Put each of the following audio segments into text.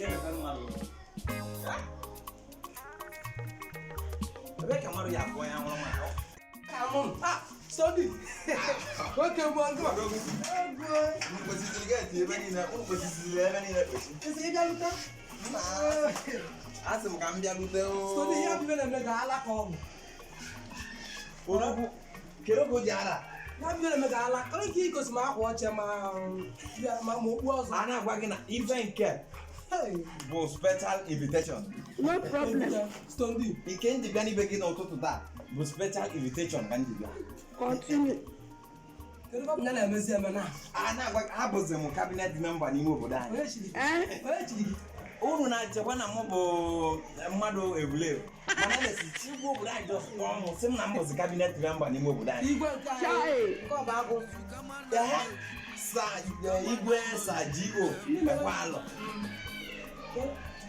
Ebe ka mmadụ ebe ka mmadụ ya abụọ ya nwụrụ nwa. Sunday. Nwoke bụ ngụ. Mkpochisiri gate ebe niile, unu kpochisiri ebe niile kpochi. Esi ị bịalute? Asị m ka m bịalute oo. Sunday, ihe bụ ibe na-eme ga ala ka ọ bụ. Odogwu, kedu ka o ji ara? Ya bụ ibe na-eme ga ala. Onye nke igosi m akwa ọcha ma ma ma okpu ọzọ. A na-agwa gị na ife nke Hey. bụ special invitation. No problem. Sunday. Ike m ji bịa n'ibe gị n'ụtụtụ taa bụ special invitation ka m ji bịa. Continue. Kedu ebe ya na-emezi eme na? A na-agwa gị, abụzi m cabinet member n'ime obodo anyị. Onye chiri gị? Eh? Onye chiri gị? Unu na-echekwa na mụ bụ mmadụ egwuregwu, mana emesi chigbu obodo anyị just kpọọ m sị m na m bụzi cabinet member n'ime obodo anyị. Igwe nke anyị. Chai. Nke ọ bụ agụ. Ehe, sa igwe sa G.O. Ekwalọ.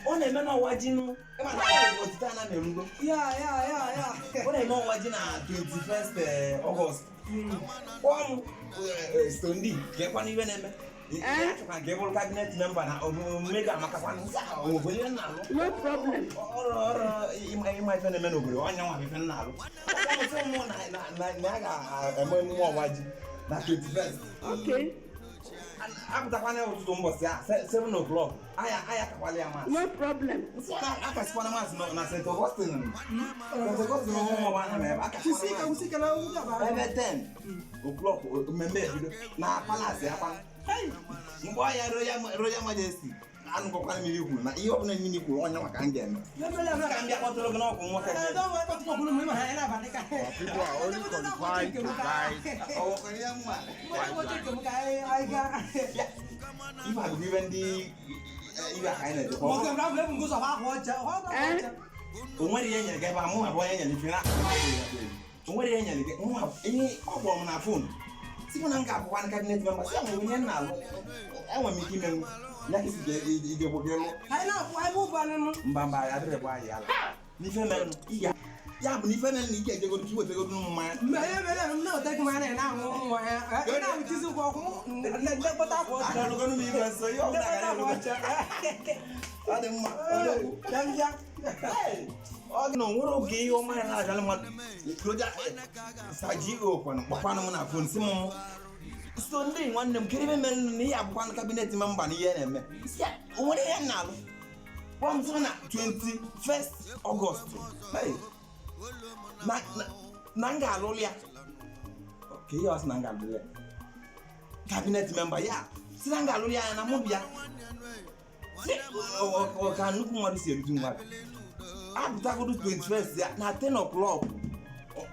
Ọ na-eme n'ọwa ji nụ. Ịma na otite a na-erugo. Ya ya ya ya. Ọ na-eme ọwa ji na 21st August. Kpọọ m Stondi ka ịkwanụ ibe na-eme. Achọkwa ka ị bụrụ cabinet member na omume ga-amakakwanụ. Onwekwe ihe m na-alụ. No problem. Ọrụ ọrụ ịma ịma ife na-eme n'obodo ọnya nwa bụ ife m na-alụ. Ọ sị mụ na na na na a ga-eme emume ọwa ji na 21st. Okay. Apụtakwana ụtụtụ mbọsị a 7 o'clock aya aya kakwala ya mass. No problem. Akasịkwana mass na St. Augustine. St. Augustine ụmụ ọgba na ebe Kwụsị ike, akasịkwana kwụsị ike na ndị ọba agụ. ebe 10 o'clock mmemme ebido na palace akwa. Mgbe ọya Royal Majesty anụkọkwana mmiri kwuru na ihe ọbụla mmiri kwuru ọnya maka m ga-eme. Ebe na-eme Ka m bịa kpọtụrụ gị n'ọkwụ nwoke. Ee, dọọ wee kpọtụrụ ọkwụrụ m ịma ha, anyị na-abalị ka. People are only qualified to buy Ọ nwekwara ihe mma. Anyị gaa. Ife a bụ ibe ndị ibe aka anyị na-ejekwa. Nwoke m rabụ ebu nguzo akwa ọcha. Ọ bụ akwa ọcha. O nwere ihe nyere gị ebe a, mụ abụọ onye nyere ife na o nwere ihe nyere gị mụ ihe ọ kpọrọ m na phone si mụ na m ga-abụkwa cabinet member, si enwere onye m na-alụ, enwere m ike imenwu ya ka isi ga-ijekwa gị lụ. Anyị na-akwụ anyị bụ ụbụ anụnụ. Mba mba, adịrịkwa anyị ala n'ife merenụ ya bụ na ife mere na ike ejegodo ka iwetagodo mmanya. Mgbe ihe mere m na-ete gị mmanya na-aṅụ mmanya. Ị na-aṅụchizi ụkwụ ọkwụ ndekpọta akwa ọcha. Alụgonu m ife nso ihe ọbụla Ndekpọta gara akwa elugo. ọcha. Ọ dị mma. Ka m bịa. Ọ dị na onwere oge ihe ọma ya na-abịala mmadụ kroja saji okwanụ kpọkwanụ m na phone si m so ndị nwanne m kedu ebe mere na ihe abụkwanụ cabinet member na ihe na-eme. Si ya, o nwere ihe m na-alụ, kpọọ m sị na 21st August. Hey, na na na m ga-alụlụ ya ka ihe ọ sị na m ga-alụlụ ya cabinet member ya si na m ga-alụlụ ya na mụ bịa. Si, ọ ka nnukwu mmadụ si erutu mmadụ apụtagodu 21st ya na 10 o'clock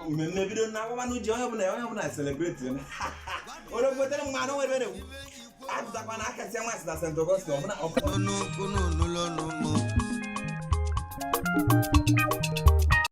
mmemme bido na agbamanụ ji onye ọbụla onye ọbụla celebrate ya. Onye kwetere mmanụ nwere ebe na-ekwu apụtakwa na akasịa mass na St. Augustine ọbụla ọbụla. Kunu kunu nulonu mo.